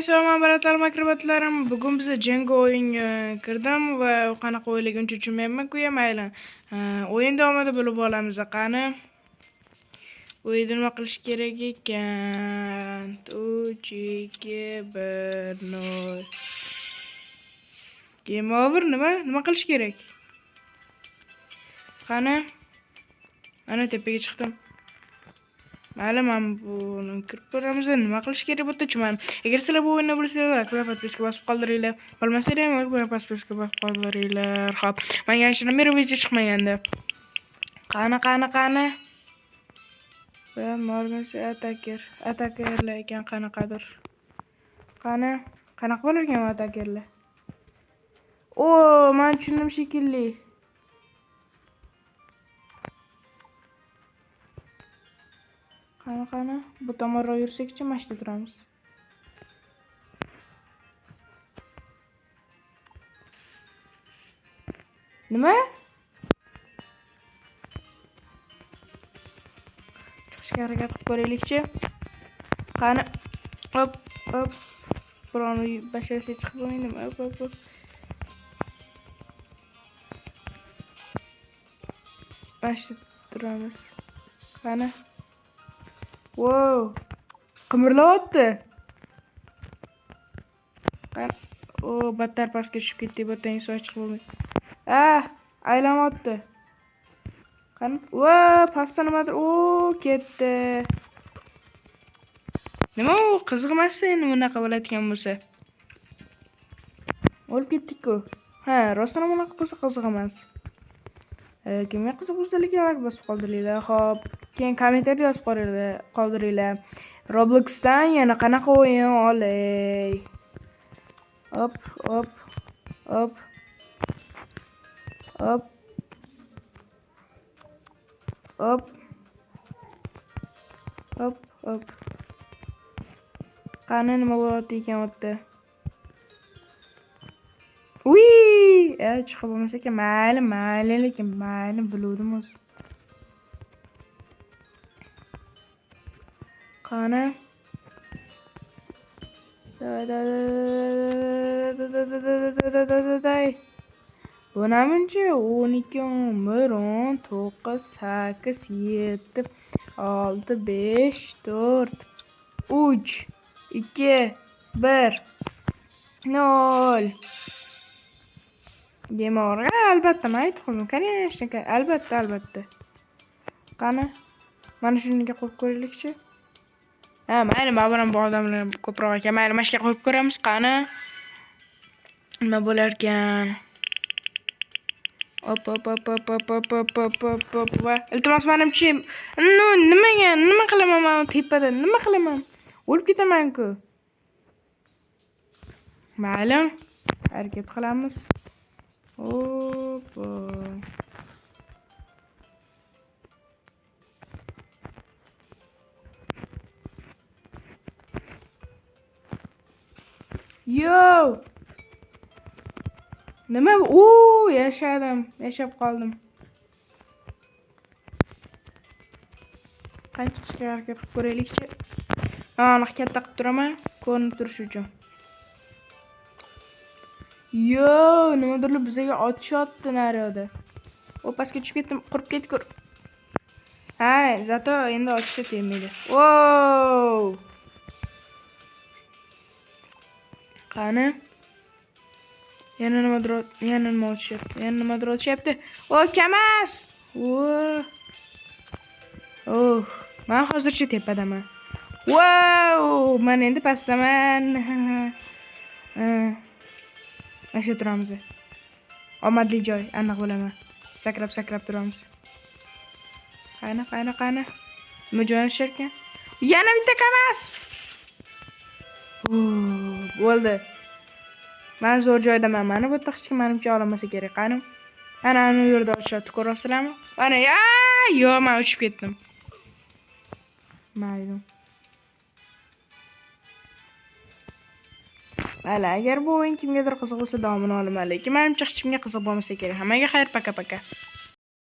Salom bratlarim, akrobatlarim. Bugun biza Jenga o'yinga kirdim va qanaqa o'yinligini uncha tushunmayapman-ku, mayli. O'yin davomida bilib olamiz. Qani? O'yinda nima qilish kerak ekan? 3 2 1 0. Game over nima? Nima qilish kerak? Qani? Ana tepaga chiqdim. Mayli, men buni kirib ko'ramiz. Nima qilish kerak bu yerda tushunmadim. Agar sizlar bu o'yinni bilsanglar, like va podpiska bosib qoldiringlar. Bilmasanglar ham like va podpiska bosib qoldiringlar. Xo'p, menga anchadan beri video chiqmagandi. Qani, qani, qani? Va mormasi ataker. Atakerlar ekan qanaqadir. Qani? Qanaqa bo'lar ekan bu atakerlar? O, men tushundim shekilli. Qani, qani? Bu tomonroq yursakchi, mana shu yerda turamiz. Nima? Chiqishga harakat qilib ko'raylikchi. Qani? Hop, hop. Birovni basharasiga chiqib bo'lmaydimi? Hop, hop, hop. Mana shu yerda turamiz. Qani? Wow. Qimirlayapti. Qani? O, battar pastga tushib ketdik. Bu yerdan inson chiqib bo'lmaydi. Ah, aylanyapti. Qani? Va, pastda nimadir. O, ketdi. Nima u? Qiziq emas endi bunaqa bo'ladigan bo'lsa. O'lib ketdik-ku. Ha, rostdan ham bunaqa bo'lsa qiziq emas. Kimga qiziq bo'lsa lekin like bosib qoldiringlar. Xo'p, keyin kommentariyada yozib qoldiringlar. Robloxdan yana qanaqa o'yin olay? Hop, hop, hop. Hop. Hop. Hop, hop. Qani nima bo'lyapti ekan u yerda? Uy! Chiqib bo'lmasa ekan, mayli, mayli, lekin mayli, biluvdim o'zi. Qani? Day, day, day, day, day, day, day, day. Bu namuncha 12, 11, 10, 9, 8, 7, 6, 5, 4, 3, 2, 1, 0. Game over. Albatta, men aytdim, конечно, albatta, albatta. Qani? Mana shuniga qo'yib ko'raylikchi. Ha, mayli, baribir ham bu odamlar ko'proq ekan. Mayli, mana shuga qo'yib ko'ramiz. Qani? Nima bo'lar ekan? Hop, hop, hop, hop, hop, hop, hop, hop, hop, hop. Va iltimos, menimcha, ну, nimaga, nima qilaman men tepada? Nima qilaman? O'lib ketaman-ku. Mayli, harakat qilamiz. Hoppa. Yo! Nima bu? U, yashadim, yashab qoldim. Qani chiqishga harakat qilib ko'raylikchi. Aniq katta qilib turaman, ko'rinib turishi uchun. Yo, nimadirlar bizga otishyapti nariyoqda. O, pastga tushib ketdim, qurib ketgur. Ha, zato endi otishsa tegmaydi. Wow! Qani? Yana nimadir, yana nima otishyapti? Yana nimadir otishyapti. O, kamas! O! Oh, men hozircha tepadaman. Wow! Men endi pastdaman. Mana shu turamiz. Omadli joy, aniq bilaman. Sakrab-sakrab turamiz. Qani, qani, qani? Nima joylashar ekan? Yana bitta kamas! Bo'ldi. Men zo'r joydaman. Mani bu yerda hech kim menimcha olamasa kerak. Qani? Ana, ana u yerda ochyapti, ko'ryapsizlarmi? Ana, ya, yo'q, men uchib ketdim. Mayli. Mayli, agar bu o'yin kimgadir qiziq bo'lsa davomini olaman, lekin menimcha hech kimga qiziq bo'lmasa kerak. Hammaga xayr, paka-paka.